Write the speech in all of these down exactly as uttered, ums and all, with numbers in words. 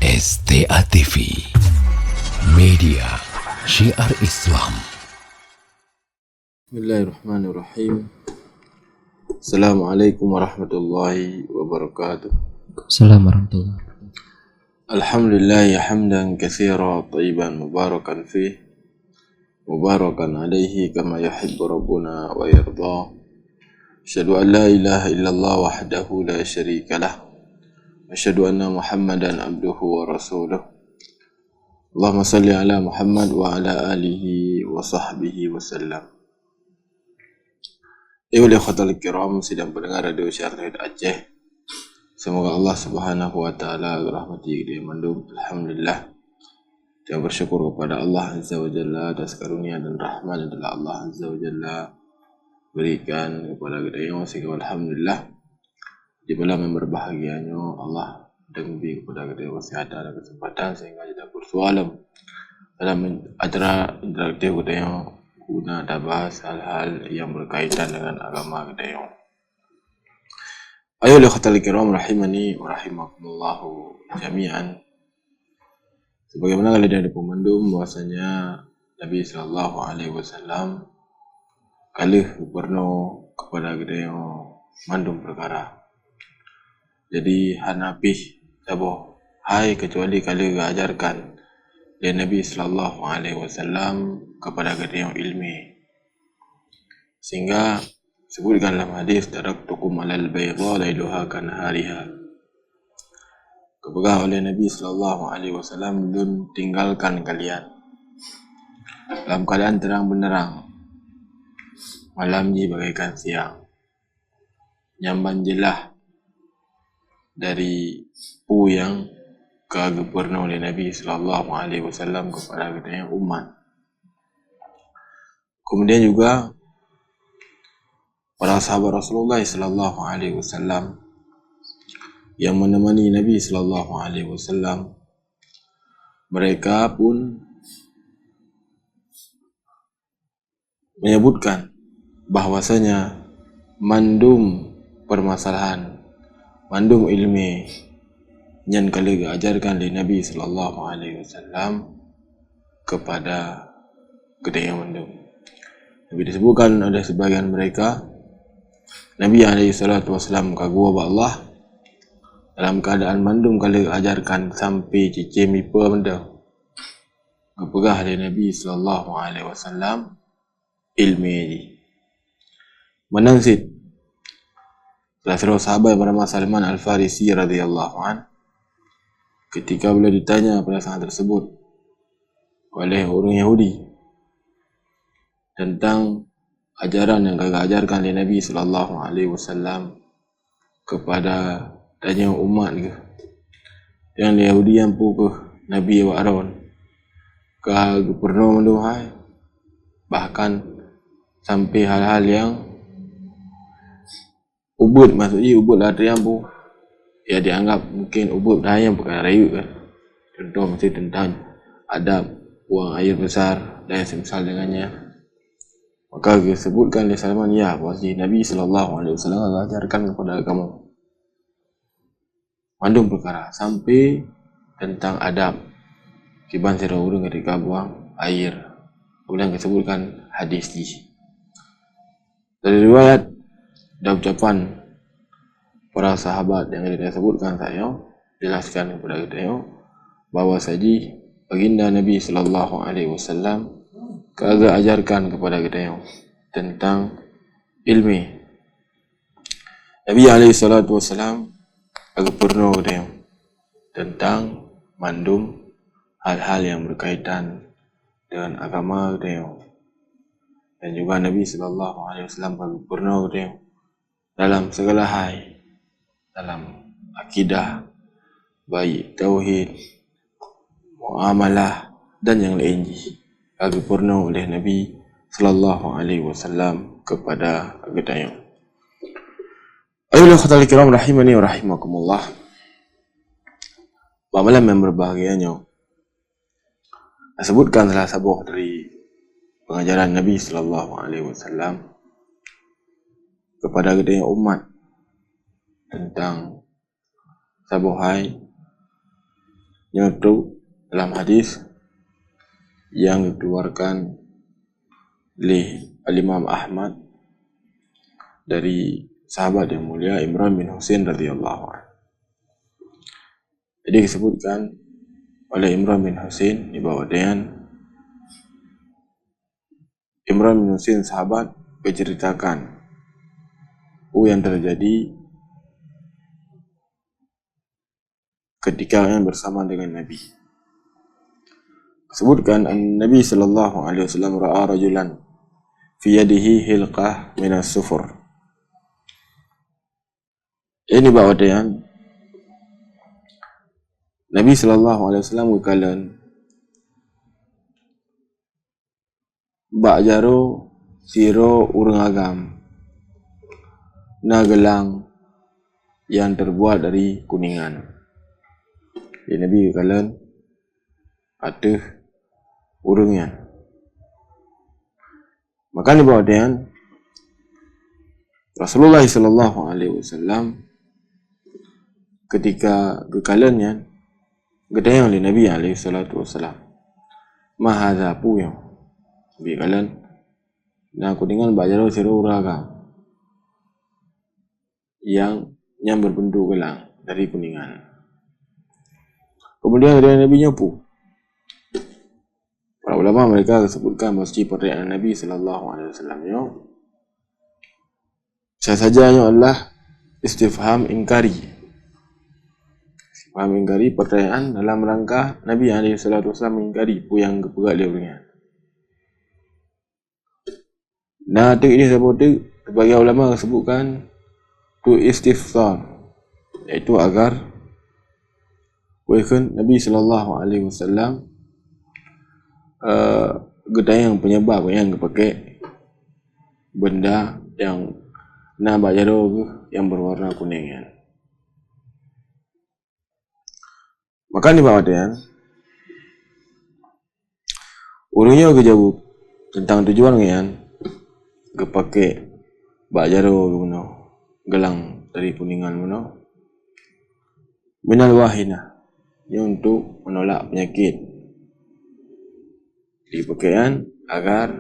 S T A T V, media syiar Islam. Bismillahirrahmanirrahim. Assalamualaikum warahmatullahi wabarakatuh. Assalamualaikum warahmatullahi wabarakatuh. Alhamdulillah, hamdan katsira, thayyiban mubarakan fih, mubarakan alaihi kama yuhibbu rabbuna wa yarda. Asyhadu an la ilaha illallah wahdahu la syarika lah. Asyhadu anna Muhammadan abduhu wa rasuluh. Allahumma salli ala Muhammad wa ala alihi wa sahbihi wa sallam. Ayuhal ikhwatal kiram, sidang pendengar Radio Syiar Tauhid Aceh. Semoga Allah Subhanahu wa Taala merahmati kita mandum. Alhamdulillah. Kita bersyukur kepada Allah Azza wa Jalla atas karunia dan rahmat yang telah Allah Azza wa Jalla berikan kepada kita, sehingga alhamdulillah, di malam yang berbahagia nyoe, Allah dan bri kepada kita kesehatan dan kesempatan sehingga kita bersuara dalam acara interaktif kita nyoe, guna tabahas hal-hal yang berkaitan dengan agama kita nyoe. Ayuhal ikhwatal kiram rahimani wa rahimakumullahu jami'an. Sebagaimana ka lheueh dipeumandum bahwasanya Nabi sallallahu alaihi wasallam ka lheueh geupeurunoe kepada geutanyoe mandum peukara. Jadi, hana pih saboh hai keucuali ka lheueh geuajarkan lé Nabi sallallahu alaihi wasallam kepada geutanyoe ileumèe. Sehingga disebutkan dalam hadis, "Taraktukum alal baydha lailuha kanahariha." Geupeugah oleh Nabi sallallahu alaihi wasallam, "Lôn tinggalkan kalian dalam keadaan terang benderang, malam jih bagaikan siang." Nyan ban jeulaih dari peue nyang ka geupeurunoe lé Nabi sallallahu alaihi wasallam kepada geutanyoe umat. Kemudian juga para sahabat Rasulullah sallallahu alaihi wasallam yang menemani Nabi sallallahu alaihi wasallam, mereka pun menyebutkan bahwasanya mandum permasalahan, mandum ileumèe nyan ka lheueh geuajarkan lé Nabi sallallahu alaihi wasallam kepada geutanyoe mandum. Tapi disebutkan oleh sebagian mereka, Nabi alaihi salatu wasallam ka geuwoe bak Allah dalam keadaan mandum ka lheueh geuajarkan sampai cicém ipe mantong. Geupeugah lé Nabi sallallahu alaihi wasallam ileumèe jih. Meunan cit, salah sidroe sahabat bernama Salman Al-Farisi radhiyallahu anh, ketika beliau ditanya pada saat tersebut oleh ureuëng Yahudi tentang ajaran yang ka geuajarkan lé Nabi sallallahu alaihi wasallam kepada tanyoe umat geuh. Nyang lé Yahudi nyan peue keuh Nabi awak droen ka geupeurunoe mandum hai, bahkan sampai hal-hal nyang ubeuet, maksud jih ubeuet lam arti nyang peue, ya dianggap mungkin ubeuet dah nyang peukara rayeuk kan. Contoh mesti tentang adab buang air besar dan yang semisal dengannya. Maka disebutkan lé Salman, ya, bahwa Nabi sallallahu alaihi wasallam mengajarkan kepada kamu mandum perkara sampai tentang adab kiban sidroe ureuëng ketika buang air. Kemudian disebutkan hadis jih. Dari riwayat dan ucapan para sahabat yang kita sebutkan tadi, jelaskan kepada kita bahwa saji Baginda Nabi sallallahu alaihi wasallam ka geuajarkan kepada kita tentang ilmu. Nabi alaihi salatu wasallam ka geupeurunoe kita tentang mandum hal-hal yang berkaitan dengan agama kita. Dan juga Nabi sallallahu alaihi wasallam ka geupeurunoe kita dalam segala hai, dalam akidah, baik tauhid, muamalah, dan yang lain jih, ka geupeurunoe oleh Nabi sallallahu alaihi wasallam kepada geutanyoe. Ayuhal ikhwatal kiram rahimani wa rahimakumullah. Bak malam yang berbahagia nyoe, disebutkan salah saboh dari pengajaran Nabi sallallahu alaihi wasallam kepada geutanyoe umat tentang saboh hai Nyoe trok dalam hadis nyang geukeuluarkan lé Al-Imam Ahmad dari sahabat yang mulia Imran bin Husain radhiyallahu anhu. Jadi disebutkan oleh Imran bin Husain di bawah, dan Imran bin Husain sahabat menceritakan apa yang terjadi ketika yang bersama dengan Nabi. Sebutkan, an Nabi sallallahu alaihi wasallam ra'a rajulan fi yadihi hilqah minas sufur. Ini bak watée nyan Nabi sallallahu alaihi wasallam geukalon bak jaroe sidroe ureuëng agam na geulang nyang teubuat dari kuningan. Jadi Nabi geukalon ateueh ureuëng nyan. Maka nibak watée nyan Rasulullah sallallahu alaihi wasallam ketika geukalon nyan, geutanyong lé Nabi alaihi salatu wasallam, "Ma hadza?" Peue nyoe? Nabi kalon na kuningan bak jaroe sidroe ureuëng agam nyang, nyang berbentuk geulang dari kuningan. Kemudian dari Nabi nyoe peue? Para ulama mereka sebutkan bahwa pertanyaan Nabi sallallahu alaihi wasallam nyoe, bisa saja nyoe adalah istifham ingkari. Istifham ingkari, pertanyaan dalam rangka Nabi alaihi salatu wasallam ingkari peue nyang geupeugah lé ureuëng nyan. Na teuk ideh saboh teuk, sebagian ulama geusebutkan tu istifsar, yaitu agar wahkheun Nabi sallallahu alaihi wasallam, eh, geutanyong penyebab nyang geupaké benda nyang na bak jaroe geuh nyang berwarna kuning nyan. Maka nibak watée nyan, ureuëng nyoe geujaweueb teuntang tujuan geuh nyan geupaké bak jaroe geuh bunoe, geulang dari kuningan bunoe, minal wahinah, nyoe untuk menolak penyakit. Di pakaian agar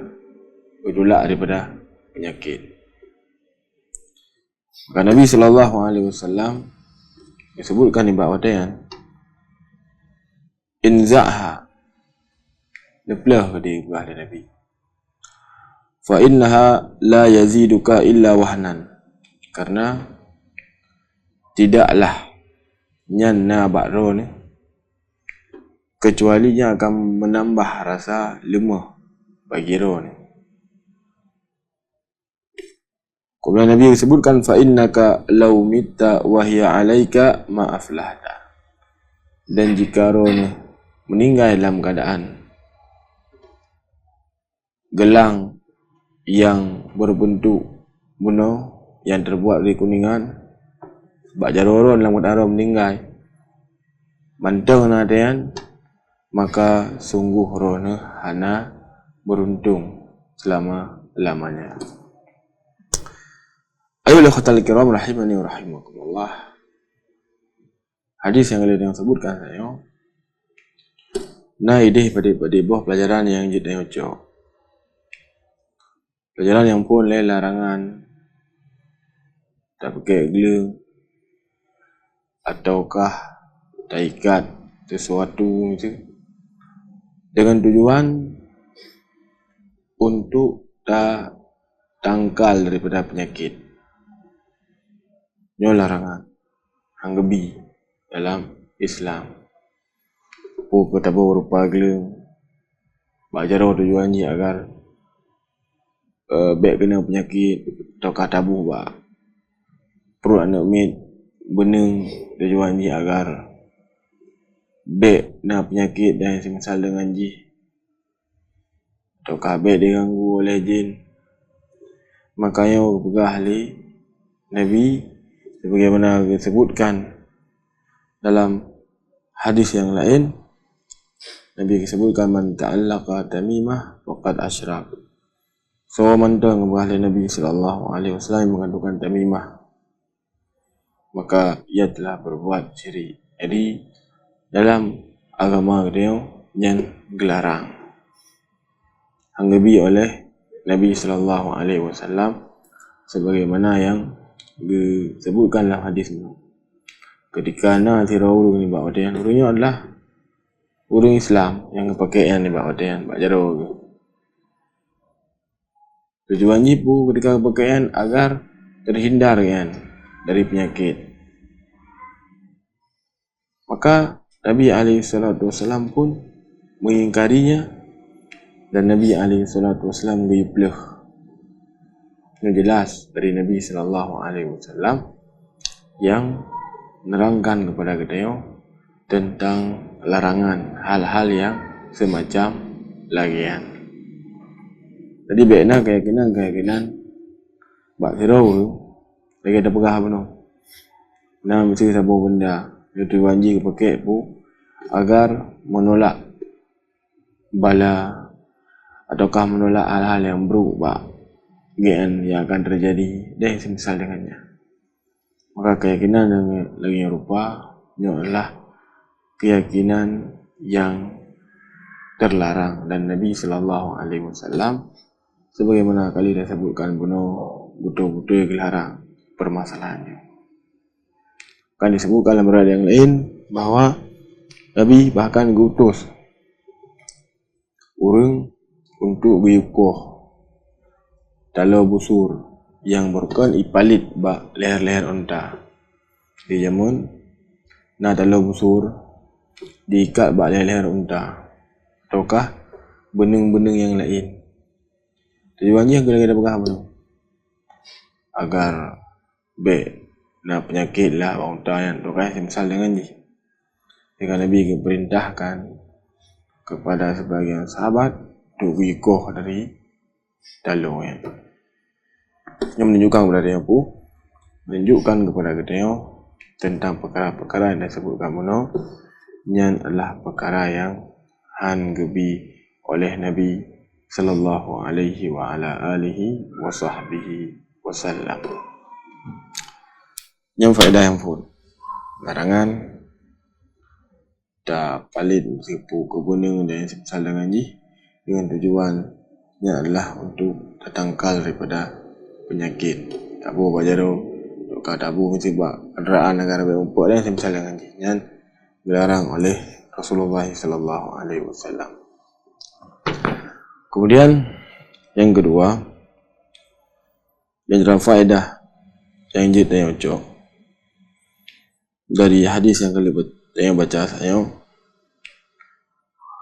geutulak daripada penyakit. Maka Nabi sallallahu alaihi wasallam disebutkan nibak watée nyan, "Inza'ha," neupleuh di beurah lé Nabi. "Fa innaha la yaziduka illa wahnan," karena tidaklah nyan na bak droeneuh kecuali nyan akan menambah rasa leumoh bagi droeneuh. Kemudian Nabi sebutkan, "Fa innaka law mitta wa hiya alaika ma aflahta." Dan jika droeneuh meninggai dalam keadaan geulang nyang berbentuk bunoe nyang teubuat dari kuningan, bak jaroe droeneuh lam keadaan droeneuh meninggai, mantong na lagée nyan, maka sungguh droeneuh hana beruntung selama-lamanya. Ayolah, ikhwatal kiram rahimani wa rahimakumullah. Hadis nyang lheueh tanyoe sebutkan tanyoe, na ideh padub-padub boh pelajaran nyang jeuet tanyoe cok. Pelajaran nyang phon lé larangan tapeuké gleueng ataukah taikat sesuatu itu dengan tujuan untuk ta-, tangkal daripada penyakit. Nyoe larangan nyang geubi dalam Islam. Peue keu taboh rupa gleueng bak jaroe tujuan jih agar, eh, bék keuneuk penyakit, ataukah taboh bak pruet aneuëk miet beuneueng tujuan jih agar bék na penyakit dan seumisal deungon jih, ataukah bék diganggu oleh jin. Maka nyoe geupeugah lé Nabi, sebagaimana geusebutkan dalam hadis nyang laén, Nabi geusebutkan, "Man ta'allaqa tamimah faqad asyrak." Soe mantong geupeugah lé Nabi sallallahu alaihi wasallam meugantungkan tamimah, maka ia telah berbuat syirik. Jadi, dalam agama geutanyoe nyan geularang. Hana geubi oleh Nabi sallallahu alaihi wasallam, sebagaimana nyang geusebutkan lam hadis nyoe. Ketika na sidroe ureuëng nibak watée nyan, ureuëng nyoe adalah ureuëng Islam nyang geupakée nyan nibak watée nyan bak jaroe geuh. Tujuan jih peue ketika geupakée nyan? Agar terhindar nyan dari penyakit. Maka Nabi alaihi salatu wasallam pun mengingkarinya, dan Nabi alaihi salatu wasallam geuyue pleueh. Nyoe jelas dari Nabi sallallahu alaihi wasallam nyang nerangkan kepada geutanyoe tentang larangan hal-hal nyang semacam lagée nyan. Jadi, bék na keuyakinan-keuyakinan bak sidroe ureuëng lagée tapeugah bunoe. Na meusti saboh benda, nyang tujuan jih geupakée peue? Agar menolak bala ataukah menolak hal-hal nyang brok bak geuh nyang akan terjadi, dan seumisal dengan nyan. Maka keuyakinan nyang lagée nyoe rupa nyoe adalah keuyakinan nyang terlarang, dan Nabi sallallahu alaihi wasallam, sebagaimana kali dah sebutkan bunoe, beutôi-beutôi geularang permasalahan nyoe. Kan disebutkan dalam riwayat nyang lain bahwa Nabi bahkan geuutus ureuëng untuk geuyue koh taloe busur nyang beurukon ipalit bak leher-leher unta. Di jameun na taloe busur diikat bak leher-leher unta, ataukah beuneueng-beuneueng nyang laén. Tujuan jih keuneuk geupeugah bunoe, agar bék na peunyakét lah bak unta nyan, ataukah seumisal dengan jih. Sehingga Nabi geupeurintahkan kepada sebagian sahabat untuk geuyue koh dari taloe nyan. Nyoe menunjukkan kepada geutanyoe peue? Menunjukkan kepada geutanyoe tentang peukara-peukara nyang disebutkan bunoe, nyan adalah peukara nyang hán geubi oleh Nabi sallallahu alaihi wa ala alihi wa sahbihi wasallam. Nyan faedah nyang phon. Larangan tapalit meusipu keu beuneueng dan seumisal dengan jih, dengan tujuan nyan adalah untuk tatangkal daripada peunyakét. Taboh bak jaroe, ataukah taboh meusipu bak kendaraan agar bék muphom dan seumisal dengan jih. Nyan geularang oleh Rasulullah sallallahu alaihi wasallam. Kemudian, nyang keudua, nyang dalam faedah nyang jeuet tanyoe cok dari hadis nyang ka lheueh tanyoe baca saat nyoe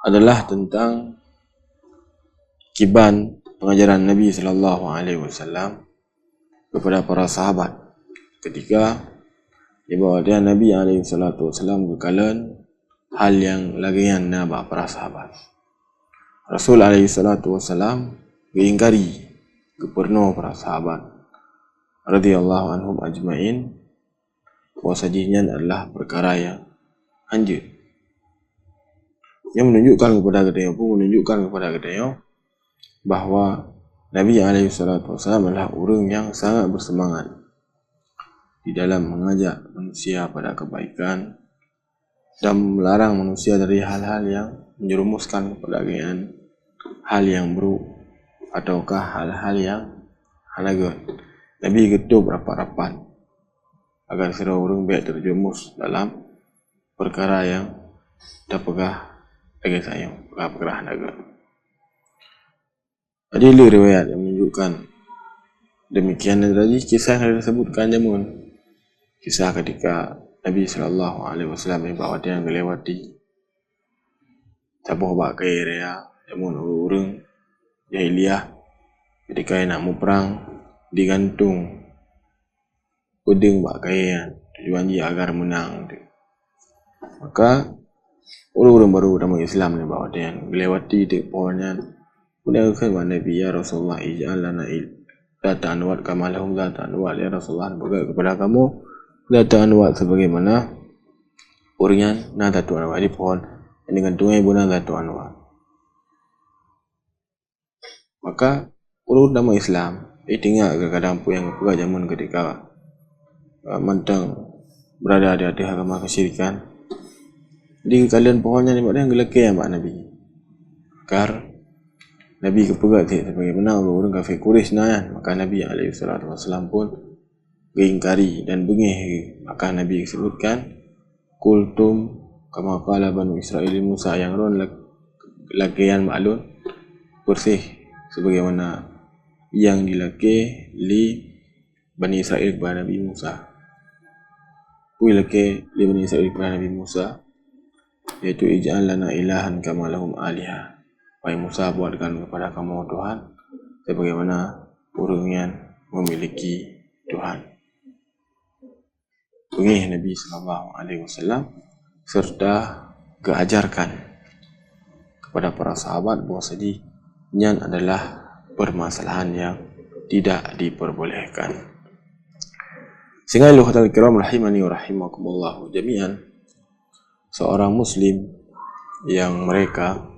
adalah tentang kiban pengajaran Nabi sallallahu alaihi wasallam kepada para sahabat ketika di bawah Nabi alaihi salatu wasallam geukalon hal nyang lagée nyan na bak para sahabat. Rasul alaihi salatu wasallam geuingkari, geupeurunoe para sahabat radhiyallahu anhum ajmain bahwa jih nyan adalah peukara nyang hanjeuet. Nyang menunjukkan kepada geutanyoe peue? Menunjukkan kepada geutanyoe bahwa Nabi alaihi salatu wasallam adalah ureuëng nyang sangat beuseumangat di dalam mengajak manusia pada kebaikan dan melarang manusia dari hal-hal nyang menjerumuskan kepada geuh nyan hal nyang brok ataukah hal-hal nyang hana gét. Nabi geutôb rapat-rapat agar sidroe ureuëng bék terjerumus dalam peukara nyang tapeugah lagée saat nyoe, peukara-peukara hana gét. Jadi, le riwayat nyang menunjukkan demikian, dan tadi kisah nyang disebutkan jameun. Kisah ketika Nabi sallallahu alaihi wasallam nibak watée nyan geulewati saboh bak kayée raya, jameun ureuëng jahiliyah, ketika na muprang, digantung peudeueng bak kayée nyan, tujuan jih agar meunang. Maka, ureuëng-ureuëng baru tamong Islam nibak watée nyan, geulewati teuk pohon nyan, kemudian geukheun bak Nabi, "Ya Rasulullah, ij'al lana il-, zata anwat kama lahum zata anwat." "Ya Rasulullah, beugot kepada kamoe zata anwat sebagaimana ureuëng nyan na zata anwat." Jadi, pohon nyang digantungée beuna zata anwat. Maka, ureuëng tamong Islam, eh, teuingat keu kadang peue nyang geupeugah jameun ketika, eh, mantong berada di ateueh agama kesyirikan. Jadi geukalon pohon nyan nibak nyan, geulakée nyan bak Nabi. Agar Nabi geupeugah cit, sebagaimana ureuëng kafé Quraisy na nyan, maka Nabi alaihi salatu wassalam pun geuingkari dan beungéh. Maka Nabi geusebutkan, "Qultum kama qala Banu Israil li Musa," nyang droen lak-, lakée nyan bak lôn persis sebagaimana nyang jilakée lé Bani Israil keupada Nabi Musa. Peue lakée lé Bani Israil keupada Nabi Musa, yaitu, "Ij'al lana ilahan kama lahum aliha." Wahai Musa, buatkan kepada kamoe Tuhan sebagaimana ureuëng nyan memiliki Tuhan. Beungéh Nabi sallallahu alaihi wasallam serta geuajarkan kepada para sahabat bahwa saji nyan adalah permasalahan yang tidak diperbolehkan. Sehingga, ayyuhal kiram rahimani wa rahimakumullahu jami'an, seorang muslim yang mereka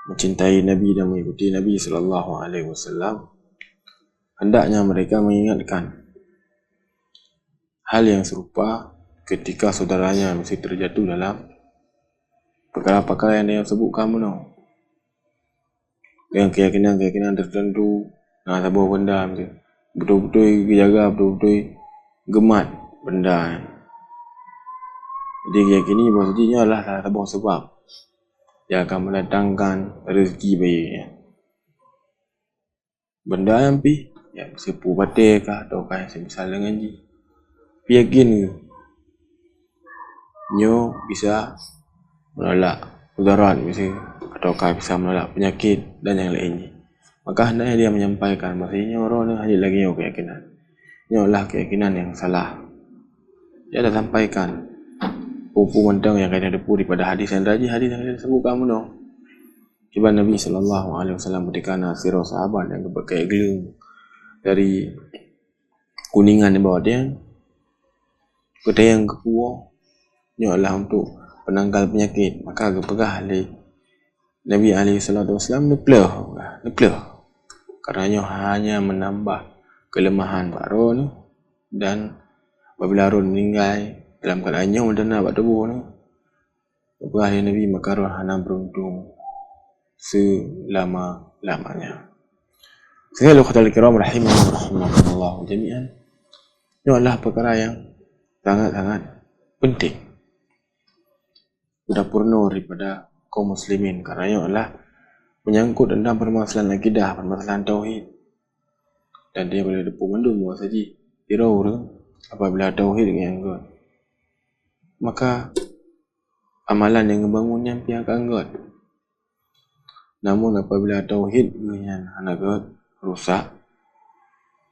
mencintai Nabi dan mengikuti Nabi sallallahu alaihi wasallam, hendaknya mereka mengingatkan hal yang serupa ketika saudaranya mesti terjatuh dalam perkara-perkara yang disebutkan bunoe. Dengan keyakinan-keyakinan tertentu, na saboh benda mesti beutôi-beutôi geujaga, beutôi-beutôi geumat benda nyan. Jadi, geuyakin bahwa saji nyoe adalah salah saboh sebab yang akan mendatangkan rezeki bagi nyan. Benda nyan pih, ya, seupôt batée kah, ataukah nyang seumisal deungon jih. Pih yakin nyoe bisa menolak mudarat, bisa, ataukah bisa menolak penyakit dan yang lainnya. Maka hendaknya dia menyampaikan bahwa nyoe droeneuh hana lagée nyoe keyakinan. Nyoe adalah keyakinan yang salah. Dia dah sampaikan peue-peue mantong nyang ka jiteupeue daripada hadis nyang rajih, hadis nyang disebutkan bunoe. Kiban Nabi sallallahu alaihi wasallam ketika na sidroe sahabat nyang geupakée gleueng dari kuningan nibak watée nyan, geutanyong keu peue, nyoe adalah untuk penangkal penyakit. Maka geupeugah lé Nabi alaihi salatu wasallam, "Neupleuh, neupleuh. Karena nyoe hanya menambah kelemahan bak droeneuh, dan apabila droeneuh meninggai dalam keadaan nyoe meunan bak tuboh neuh, geupeugah lé Nabi, maka droeneuh hana beuruntung selama-lamanya." Sehingga, ayyuhal kiram rahimani wa rahimakumullahu jami'an, nyoe adalah perkara yang sangat-sangat penting. Sudah peurunoe daripada kaum muslimin, karena nyoe adalah menyangkut tentang permasalahan akidah, permasalahan tauhid. Dan dia boleh teupeue mandum bahwa saji sidroe ureuëng apabila tauhid nyang gét, maka amalan nyang geubangun nyan pih akan gét. Namun apabila tauhid geuh nyan hana gét, rusak,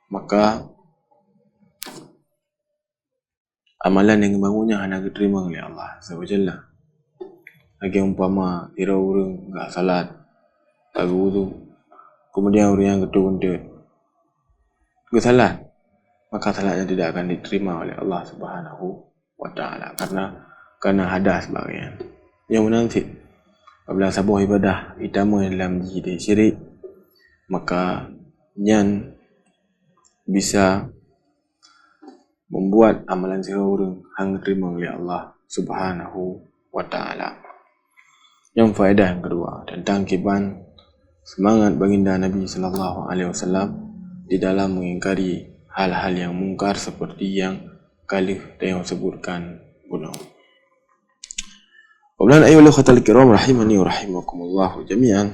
maka amalan nyang geubangun nyan hana geuteurimong lé Allah Azza wa Jalla. Lagée umpama sidroe ureuëng gét salat, ka geuwudu, kemudian ureuëng nyan geutot-geutot, geusalat, maka salat nyan tidak akan diterima oleh Allah Subhanahu wa Taala karena, karena hadas bak geuh nyan. Nyang meunan cit, apabila saboh ibadah itamong dalam jih syirik, maka nyan bisa membuat amalan sidroe ureuëng hana geuteurimong lé Allah Subhanahu wa Taala. Nyang faedah nyang keudua tentang kiban semangat Baginda Nabi sallallahu alaihi wasallam di dalam mengingkari hal-hal yang mungkar seperti yang ka lheueh tanyoe sebutkan bunoe. Qoblan, ayyuhal ikhwatal kiram rahimani wa rahimakumullahu jami'an.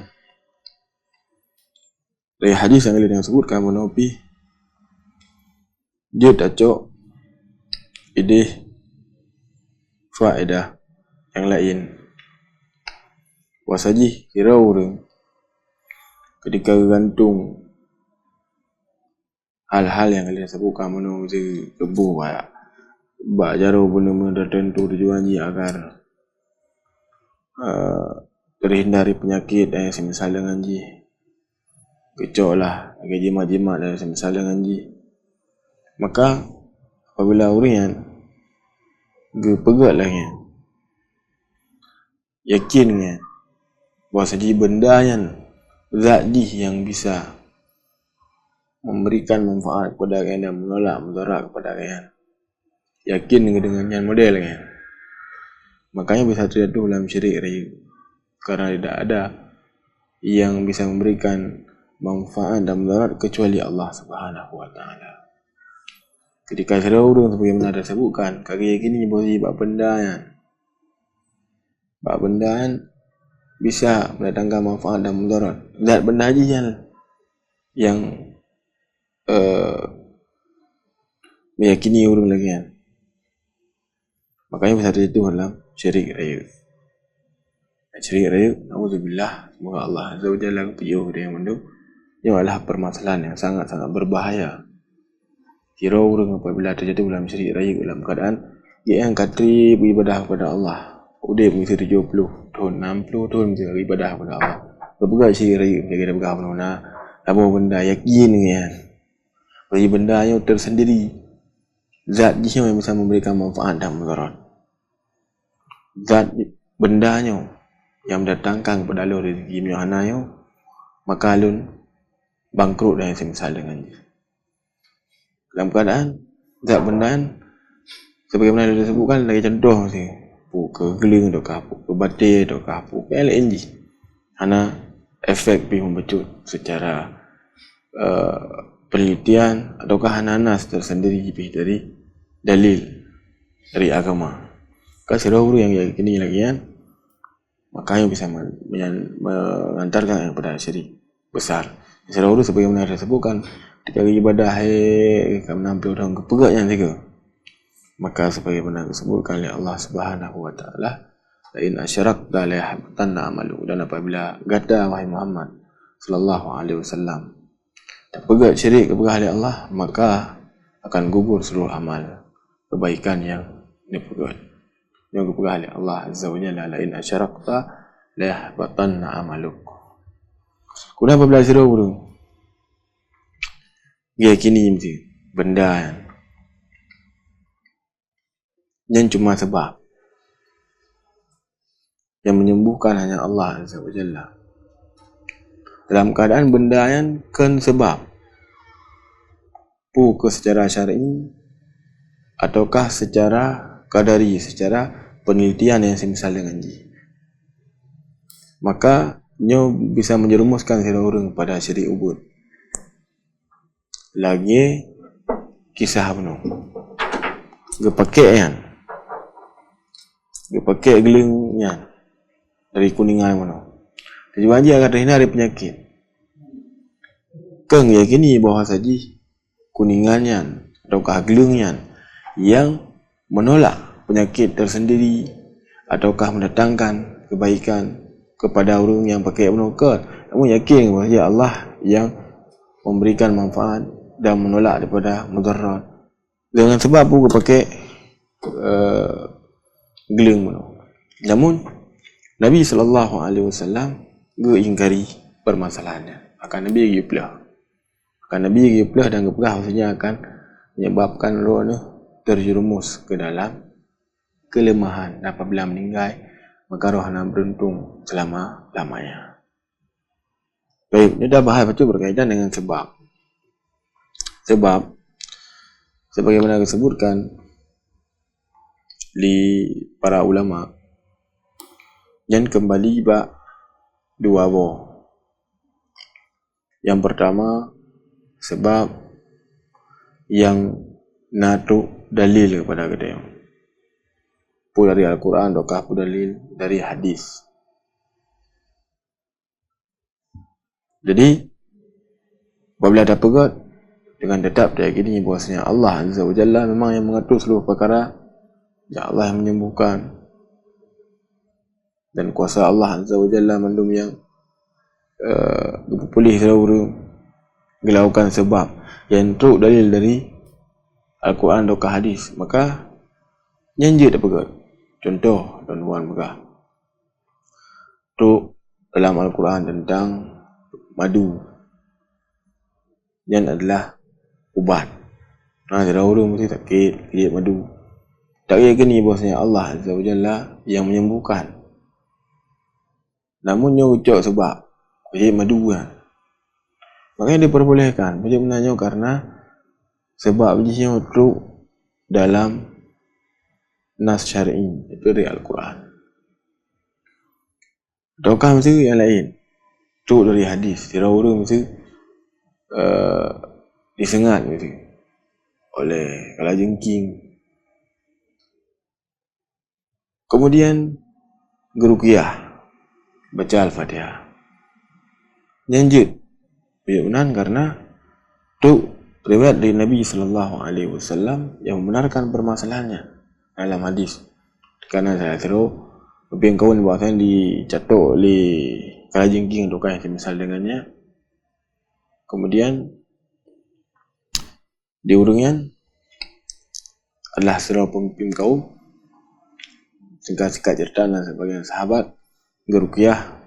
Dari hadis nyang ka lheueh tanyoe sebutkan bunoe pih, jeuet tacok idéh faedah nyang laén. Bahwa saji sidroe ureuëng ketika geugantung hal-hal nyang ka lheueh tasebutkan bunoe, meusti geuboh bak, bak jaroe beuna-beuna teuteuntu tujuan jih agar, eh, teuhindari peunyakét dan nyang seumisal deungon jih. Geucok lah lagée jimat-jimat dan nyang seumisal deungon jih. Maka, apabila ureuëng nyan geupeugét lagée nyan, yakin nyan bahwa saji benda nyan zat jih nyang bisa memberikan manfaat kepada geuhnyan dan menolak mudarat kepada geuhnyan. Yakin deungon nyan model nyan. Makanya bisa terjatuh dalam syirik rayeuk. Karena tidak ada yang bisa memberikan manfaat dan mudarat kecuali Allah Subhanahu wa Ta'ala. Ketika sidroe ureuëng, sebagaimana tersebutkan, ka geuyakini bahwa bak benda nyan, bak benda nyan bisa mendatangkan manfaat dan mudarat, zat benda jih nyan yang, eh, meyakini ureuëng lagée nyan, makanya bisa terjatuh dalam syirik rayeuk. Syirik rayeuk, naudzubillah, semoga Allah Azza wa Jalla geupiôh dari yang mandum. Ini adalah permasalahan yang sangat-sangat berbahaya. Sidroe ureuëng apabila terjatuh dalam syirik rayeuk dalam keadaan gobnyan ka treb beribadah kepada Allah, udeb meusireutôh ploh thon, nam ploh thon meusireutôh ibadah kepada Allah, geupeugah syirik rayeuk, geupeugah bunoe na saboh benda yakin nyan, bagi benda nyoe tersendiri, zat jih nyoe yang bisa memberikan manfaat dan mudarat. Zat benda nyoe yang mendatangkan kepada lôn rezeki meunyoe hana nyoe, maka lôn bangkrut dan yang semisal dengan jih. Dalam keadaan zat benda nyan, sebagaimana disebutkan lagée contoh si, peue keu gleueng ataukah peue keu batée ataukah peue keu nyang laén jih, hana efek pih membacut secara, eh, penelitian ataukah hana nas tersendiri pih dari dalil dari agama. Ka sidroe ureuëng nyang yakini lagée nyan, makanya bisa me-, menyan-, mengantarkan kepada syirik besar. Sidroe ureuëng sebagaimana disebutkan, ketika ibadah, eh, ka meunam ploh thon geupeugah nyan sigoe. Maka sebagaimana disebutkan oleh Allah Subhanahu wa Ta'ala, "La in asyrakta la yahbatanna amaluk." Dan apabila gata, wahai Muhammad sallallahu alaihi wasallam, tapeugét syirik kepada Allah, maka akan gugur seluruh amal kebaikan yang dipeugét. Nyang geupeugah lé Allah Azza wa Jalla, "La in asyrakta la yahbatanna amaluk." Kemudian apabila sidroe ureuëng yakini meusti benda nyan, nyan cuma sebab, yang menyembuhkan hanya Allah Azza wa Jalla. Dalam keadaan benda nyan kon sebab, peue keu secara syar'i ataukah secara qadari, secara penelitian yang semisal dengan jih, maka nyoe bisa menjerumuskan sidroe ureuëng pada syirik ubit. Lagée kisah bunoe, geupakek nyan, geupakek gleueng nyan dari kuningan bunoe, tujuan jih agar teuhindar dari penyakit. Kon yakini bahwa sajih kuningan nyan ataukah gleueng nyan yang menolak penyakit tersendiri ataukah mendatangkan kebaikan kepada ureuëng nyang pakek bunoe, kon. Namun yakin bahwa ya Allah yang memberikan manfaat dan menolak daripada mudarat. Dengan sebab peue geupakek, eh, gleueng bunoe. Namun Nabi sallallahu alaihi wasallam geuingkari permasalahan nyan. Maka Nabi geupeuleueh. Maka Nabi geupeuleueh dan geupeugah bahwasanya akan menyebabkan droeneuh terjerumus ke dalam kelemahan, dan apabila meninggai, maka roh hana beruntung selama-lamanya. Baik, ini dah bahas bacut berkaitan dengan sebab. Sebab, sebagaimana disebutkan di para ulama, nyan kembali bak dua boh. Yang pertama, sebab yang na trok dalil kepada geutanyoe. Peue dari Al-Quran ataukah peue dalil dari hadis. Jadi, apabila tapeugét, dengan tetap tayakini bahwasanya Allah Azza wa Jalla memang yang mengatur seluruh perkara, ya Allah yang menyembuhkan, dan kuasa Allah Azza wa Jalla mandum yang, eh, geupeupulih sidroe ureuëng, geulakukan sebab nyang trok dalil dari Al-Quran ataukah hadis, maka nyan jeuet tapeugét. Contoh, lôn tuan peugah, trok dalam Al-Quran tentang madu. Nyan adalah ubat. Nah, sidroe ureuëng meusti sakét, jép madu. Tayakin bahwasanya Allah Azza wa Jalla yang menyembuhkan. Namun nyoe geucok sebab, jép madu nyan. Makanya diperbolehkan, meunyoe meunan nyoe karena sebab jih nyoe trok dalam nas syar'i, itu dari Al-Quran. Ataukah miseue nyang laén, trok dari hadis, sidroe ureuëng miseue, eh, diseungat miseue oleh kalajengking. Kemudian geuruqyah, baca Al-Fatihah. Nyan jeuet, jeuet meunan karena trok riwayat dari Nabi sallallahu alaihi wasallam yang membenarkan permasalahannya dalam hadis. Karena saya seru, pimpin kaum bahasanya dicatok oleh kalajengking ataukah yang semisal dengannya. Kemudian di ureuëng nyan adalah sidroe pemimpin kaum, singkat-singkat cerita, na sibagian sahabat geuruqyah,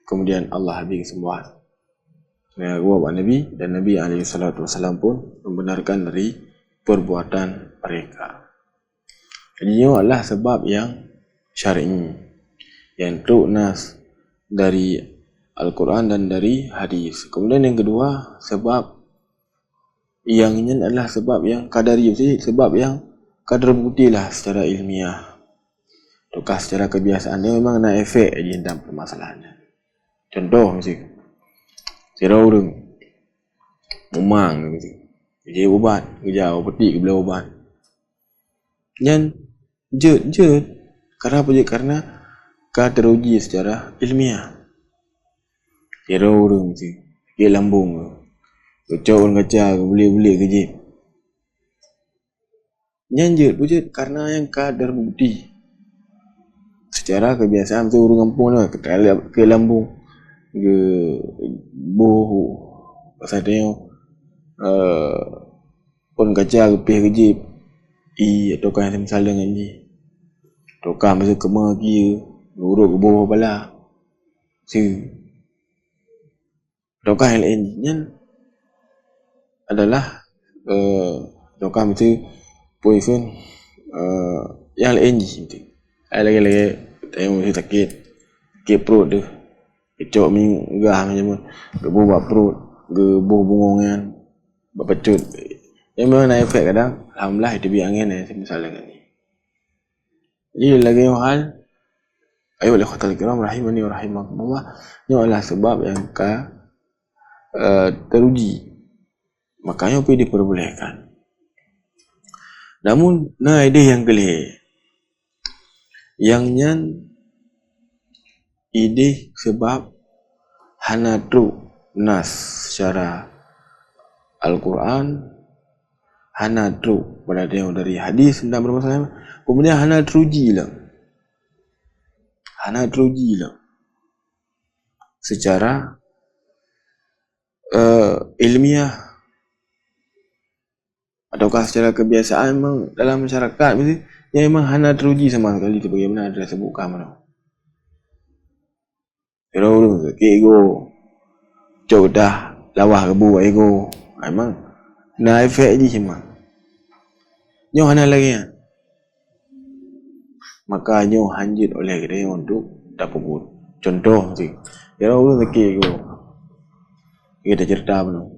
kemudian Allah bri kesembuhan. Nah, geuwoe bak Nabi, dan Nabi alaihi salatu wasallam pun membenarkan dari perbuatan mereka. Jadi, nyoe adalah sebab yang syar'i, yang trok nas dari Al-Quran dan dari hadis. Kemudian yang kedua, sebab yang nyan adalah sebab yang qadari, maksudnya sebab yang ka terbukti lah secara ilmiah ataukah secara kebiasaan, yang memang na efek jih dalam permasalahan nyan. Contoh miseue, sidroe ureuëng mumang miseue, geujép ubat, geujak u peutik geubloe ubat. Nyan jeuet, jeuet. Karena apa jeuet? Karena ka teruji secara ilmiah. Sidroe ureuëng miseue sakét lambung, geucok ôn kaca, geubulék-bulék, geujép. Nyan jeuet, peue jeuet? Karena nyang ka terbukti secara kebiasaan, miseue ureuëng gampông nyoe, sakét lambung, geuboh, pasai tanyoe, eh, ôn kaca geupéh geujép, ié ataukah nyang semisal deungon jih, ataukah miseue keumeu kieu, geuurot geuboh bala, miseue. Ataukah nyang laén jih nyan adalah, eh, ataukah miseue peue ikheun, eh, nyang laén jih miseue. Ai lagée-lagée tanyoe miseue sakét, sakét pruet deuh, geucok minyeuk gah ngon jameun, geuboh bak pruet, geuboh bungong nyan bak peucut. Nyan memang na efek kadang, alhamdulillah, iteubiet angén, eh, semisal deungon nyan. Jadi lagée nyoe hal, ayuhal ikhwatal kiram rahimani wa rahimakumullah, nyoe adalah sebab nyang ka, eh, teruji. Maka nyoe pih diperbolehkan. Namun na idéh nyang keu lhée. Nyang nyan idéh sebab hana trok nas secara Al-Quran, hana trok pada tanyoe dari hadis teuntang permasalahan, kemudian hana teruji lom. Hana teruji lom secara, eh, ilmiah ataukah secara kebiasaan memang dalam masyarakat miseue, nyang memang hana teruji sama sekali sebagaimana tersebut ka meunoe. Sidroe ureuëng sakét igoe, cok dah lawah geubu bak igoe, memang na efek jih memang. Nyoe hana lagée nyan. Maka nyoe hanjeuet oleh geutanyoe untuk tapeubuet. Contoh miseue, sidroe ureuëng sakét igoe, kita cerita bunoe,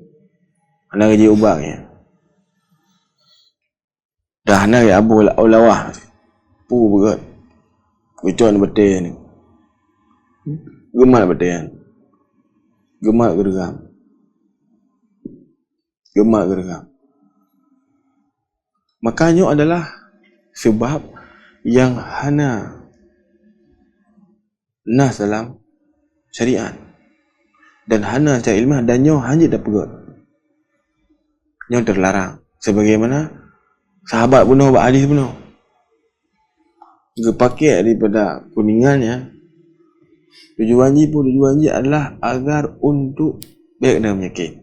hana geujép ubat nyan. Dah hana geuaboh la-, lawah, peue beugét, geucok nibak batée nyoe, geumat batée nyan, geumat geureugam, geumat geureugam. Maka nyoe adalah sebab nyang hana nas dalam syariat dan hana secara ilmiah, dan nyoe hanjeuet tapeugét. Nyoe teularang, sebagaimana sahabat bunoe bak hadis bunoe. Geupakék daripada kuningan nyan, tujuan jih peue? Tujuan jih adalah agar untuk bék na peunyakét,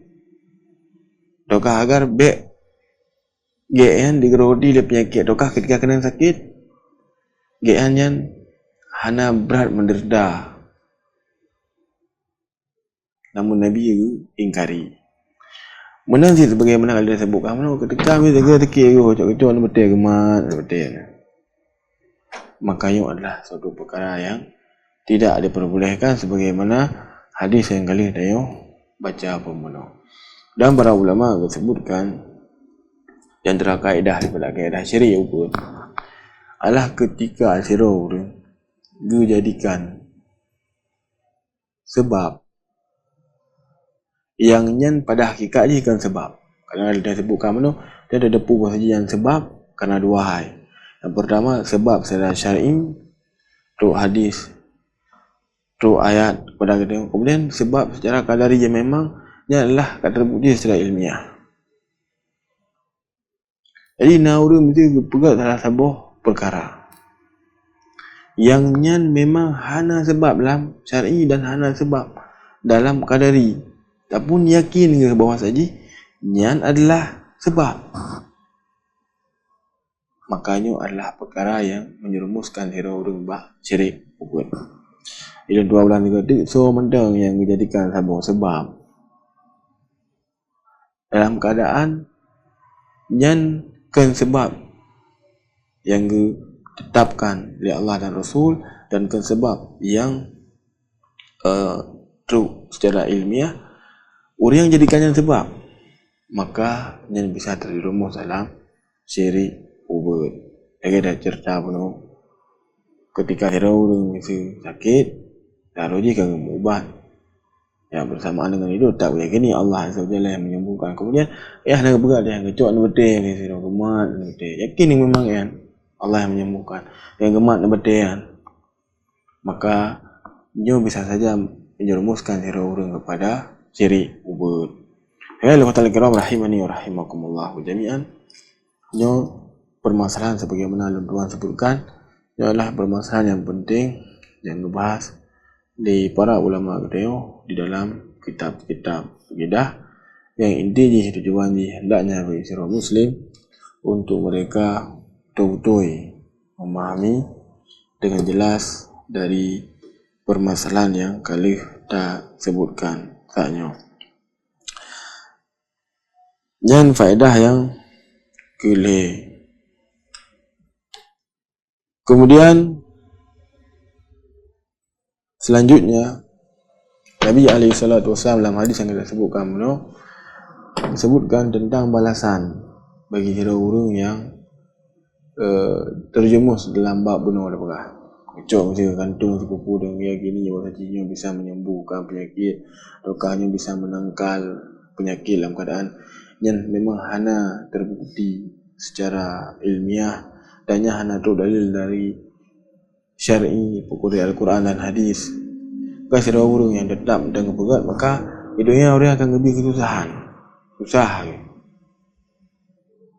ataukah agar bék gét nyan digeurodi lé peunyakét, ataukah ketika keunan sakét, gét nyan hana brat menderita. Namun Nabi geuingkari. Meunan cit sebagaimana ka lheueh tasebut, ka meunan ketika mi teuka teuki yoh cok-cok nibak batée, geumat nibak batée. Maka nyoe adalah suatu peukara nyang tidak diperbolehkan sebagaimana hadis nyang ka lheueh tanyoe baca peumeunoe. Dan para ulama geusebutkan di antara kaedah daripada kaedah syirik ukeue, adalah keutika sidroe ureuëng geujadikan sabab nyang nyan pada hakikat jih kon sabab. Karena dah teupeu ka meunoe, dan teupeu bahwa nyan sabab karena dua hal. Yang pertama, sabab secara syar'i, trok hadis, trok ayat kepada kita. Kemudian sabab secara qadari yang memang nyan adalah ka terbukti secara ilmiah. Jadi na ureuëng meusti geupeugah salah saboh peukara nyang nyan memang hana sabab lam syar'i dan hana sabab dalam qadari, tapi yakin geuh bahwa saji nyan adalah sabab. Maka nyoe adalah peukara nyang menjerumuskan sidroe ureuëng bak syirik ubeut. Ilôn dua bulan tiga deuk so mantong nyang geujadikan saboh sabab dalam keadaan nyan kon sabab nyang geutetapkan lé Allah dan Rasul dan kon sabab nyang, eh, trok secara ilmiah, ureuëng nyang jadikan nyan sabab, maka nyan bisa terjerumus dalam syirik ubeut. Lagée dah cerita bunoe, ketika sidroe ureuëng miseue sakét, lalu jih ka geumubat. Ya, bersamaan dengan itu, tak yakini Allah Azza wa Jalla yang menyembuhkan. Kemudian, ya, hana geupeugah dia, geucok neubeutée, geumat neubeutée. Yakin memang nyan Allah yang menyembuhkan. Yang geumat neubeutée nyan. Maka nyoe bisa saja menjerumuskan sidroe ureuëng kepada syirik ubeut. Ya, ikhwatal kiram rahimani wa rahimakumullahu jami'an. Nyoe permasalahan sebagaimana lôn tuan sebutkan, nyoe adalah permasalahan yang penting yang dibahas di para ulama geutanyoe di dalam kitab-kitab akidah, yang inti jih tujuan jih hendaknya bagi sidroe muslim untuk mereka betul-betul memahami dengan jelas dari permasalahan yang ka lheueh tasebutkan saat nyoe. Nyan faedah nyang keulhée. Kemudian selanjutnya, Nabi alaihi salatu wasallam dalam hadis yang kita sebutkan bunoe, disebutkan tentang balasan bagi sidroe ureuëng nyang, eh, terjerumus dalam bab bunoe teupeugah. Geucok miseue gantung sikupu dan meyakini bahwa saji nyoe bisa menyembuhkan penyakit, ataukah nyoe bisa menangkal penyakit dalam keadaan nyan memang hana terbukti secara ilmiah dan nyan hana trok dalil dari syar'i, peue dari Al-Quran dan hadis. Bukan sidroe ureuëng nyang tetap dan geupeugah, maka di dunia ureuëng akan geubri keususahan. Susah lagée.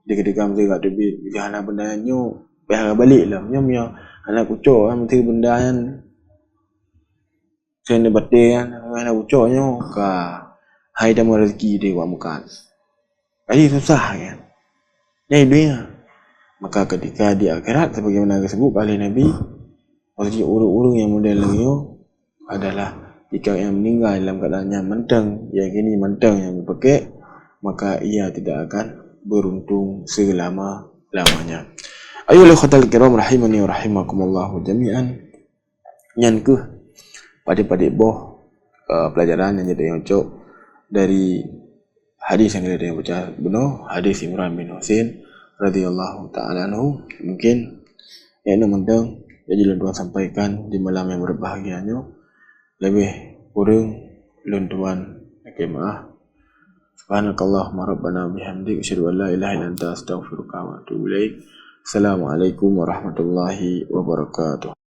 Di ketika meuseuti ka teubiet, jih hana benda nyoe, payah ka balek lom. Nyoe meunyoe hana kucok, kan, meusti benda nyan, sen batée nyan, hana kucok nyoe, ka hai tamong rezeki di wak meukat. Jadi susah, kan. Jadi dunia. Maka ketika di akhirat, sebagaimana disebut oleh Nabi, maksudnya ureuëng-ureuëng yang model lagée nyoe, adalah jika ia meninggal dalam keadaan nyan mantong, yakini mantong nyang geupakék, maka ia tidak akan beruntung selama-lamanya. Ayolah ikhwatal kiram rahimani wa rahimakumullahu jami'an. Nyan keuh padeb-padeb boh, eh, pelajaran nyang jadi nyang cok dari hadis nyang kita baca bunoe, hadis Imran bin Husain radhiyallahu ta'ala anhu. Mungkin nyang mantong jadi lôn tuan sampaikan di malam yang berbahagia nyoe. Lebih kurang lôn tuan lakée maaf. Subhanakallahumma rabbana bihamdik, asyhadu an la ilaha illa anta, astaghfiruka wa atubu ilaik. Assalamualaikum warahmatullahi wabarakatuh.